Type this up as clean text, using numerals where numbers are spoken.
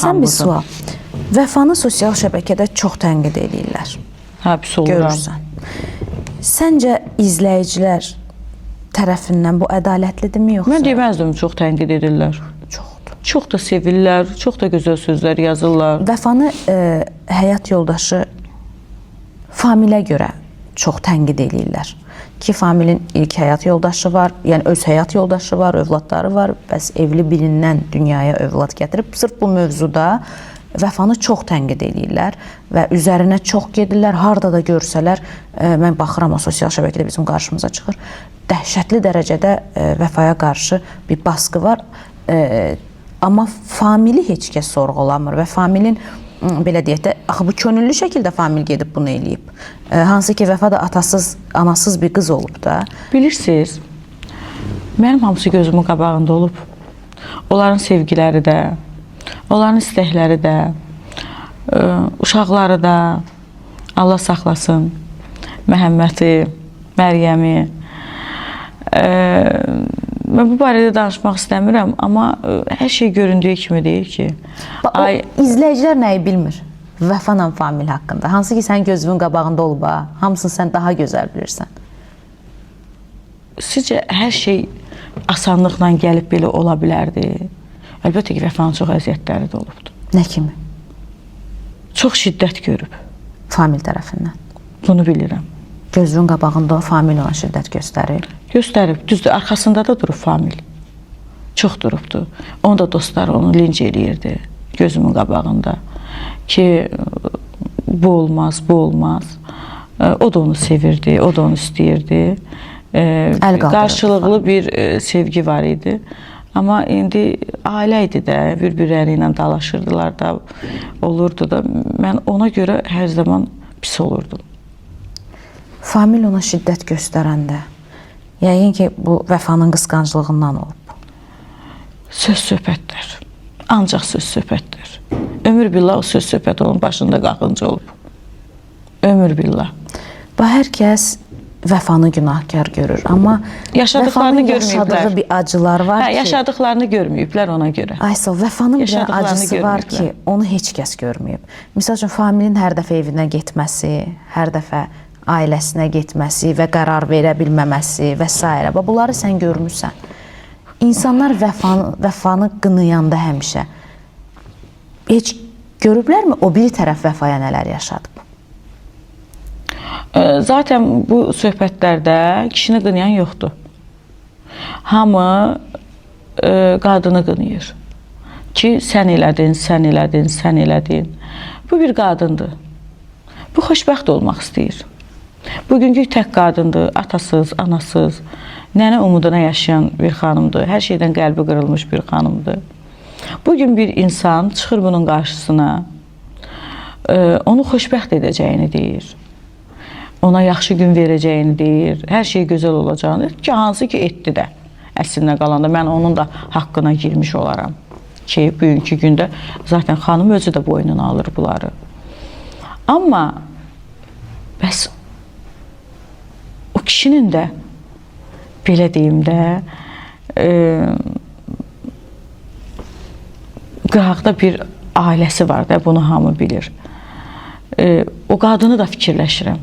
Sən bir sual. Vəfanı sosial şəbəkədə çox tənqid eləyirlər. Hə, pis oluram. Görürsən. Səncə izləyicilər tərəfindən bu ədalətlidirmi yoxsa? Mən deməzdim çox tənqid edirlər. Çoxdur. Çox da sevirlər, çox da gözəl sözlər yazırlar. Vəfanı həyat yoldaşı Familə görə çox tənqid eləyirlər. Ki Familin ilk həyat yoldaşı var, yəni öz həyat yoldaşı var, övladları var, bəs evli birindən dünyaya övlad gətirib. Sırf bu mövzuda Vəfanı çox tənqid eləyirlər və üzərinə çox gedirlər. Harda da görsələr, mən baxıram o sosial şəbəkədə bizim qarşımıza çıxır. Dəhşətli dərəcədə Vəfaya qarşı bir baskı var. Amma Famili heç kəs sorğulamır və Familin belə deyək də, axı bu könüllü şəkildə Famil gedib bunu eləyib. Hansı ki Vəfa da atasız, anasız bir qız olub da. Bilirsiniz, mənim hamısı gözümün qabağında olub. Onların sevgiləri də, onların istəkləri də, uşaqları da, Allah saxlasın, Məhəmmədi, Məryəmi. Mən bu barədə danışmaq istəmirəm, amma hər şey göründüyü kimi deyil ki. Bax, o izləyicilər nəyi bilmir? Vəfa ilə Famil haqqında. Hansı ki sənin gözünün qabağında olub ha. Hamısını sən daha gözəl bilirsən. Sizcə hər şey asanlıqla gəlib belə ola bilərdi? Əlbəttə ki, Vəfanın çox əziyyətləri də olubdu. Nə kimi? Çox şiddət görüb. Famil tərəfindən. Bunu bilirəm. Gözünün qabağında Famil ona şiddət göstərir. Göstərib. Düzdür, arxasında da durub Famil. Çox durubdu. Onun da dostları onu linç eləyirdi gözümün qabağında ki bu olmaz, bu olmaz. O da onu sevirdi, o da onu istəyirdi. Qarşılıqlı bir sevgi var idi. Amma indi ailə idi də, bir-birləri ilə dalaşırdılar da, olurdu da. Mən ona görə hər zaman pis olurdum. Famil ona şiddət göstərəndə, yəqin ki, bu Vəfanın qısqanclığından olub. Söz söhbətlər. Ancaq söz söhbətlər. Ömür billah o söz söhbət onun başında qalxınca olub. Ömür billah. Bax, hər kəs Vəfanı günahkar görür, amma yaşadıklarını Vəfanın görməyiblər. yaşadığı bir acılar var Hə, ki, yaşadıklarını görməyiblər ona görə. Aysel, Vəfanın bir acısı var ki, onu heç kəs görməyib. Misal üçün, Familin hər dəfə evinə getməsi, hər dəfə ailəsinə getməsi və qərar verə bilməməsi və s. Bax, bunları sən görmüsən. İnsanlar Vəfanı qınayanda həmişə heç görüblərmi o bir tərəf Vəfaya nələr yaşadıb? Zaten bu söhbətlərdə kişini qınayan yoxdur. Hamı qadını qınayır. Ki, sən elədin, sən elədin, sən elədin. Bu bir qadındır. Bu xoşbəxt olmaq istəyir. Bugünkü tək qadındır, atasız, anasız, nənə umuduna yaşayan bir xanımdır. Hər şeydən qəlbi qırılmış bir xanımdır. Bugün bir insan çıxır bunun qarşısına, onu xoşbəxt edəcəyini deyir. Ona yaxşı gün verəcəyini deyir, hər şey gözəl olacağını deyir ki, hansı ki etdi də. Əslində qalanda mən onun da haqqına girmiş olaram ki, bugünkü gündə zaten xanım özü də boynuna alır bunları. Amma bəs o kişinin də belə deyim də qıraqda bir ailəsi var da, bunu hamı bilir. O qadını da fikirləşirəm.